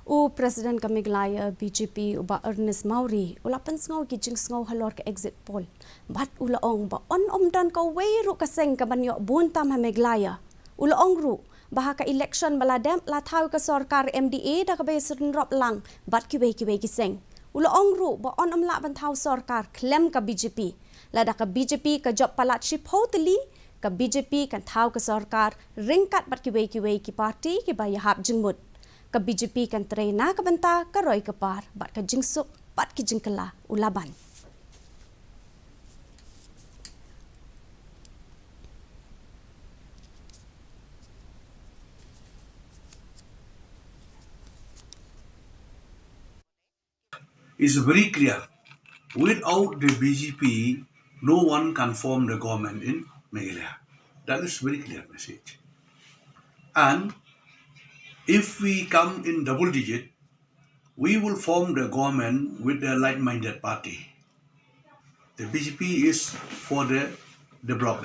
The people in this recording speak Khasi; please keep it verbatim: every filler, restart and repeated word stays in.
U President ka Meghalaya B J P u Bah Ernest Mawrie u la pynsngew ki jingsngew halor ka exit poll bad u la ong ba yn ym don kawei ruh ka seng kaban ïoh bun tam ha Meghalaya. U la ong ruh ba ha ka election ba la dep la thaw ka sorkar M D A da kaba ïasyrnrop lang bad kiwei kiwei ki seng. U la ong ruh ba yn ym lah ban thaw sorkar khlem ka B J P. Lada ka B J P ka jop palat shiphew tylli, ka B J P kan thaw ka sorkar ryngkat bad kiwei kiwei ki party kiba ïahap jingmut. Ka B J P kan trei na ka bynta ka roi ka par bad ka jingsuk bad ki jingkylla, u la ban. Is very clear. Without the B J P, no one can form the government in Meghalaya. That is very clear message. And if we come in double digit, we will form the government with the like-minded party. The B J P is for the development.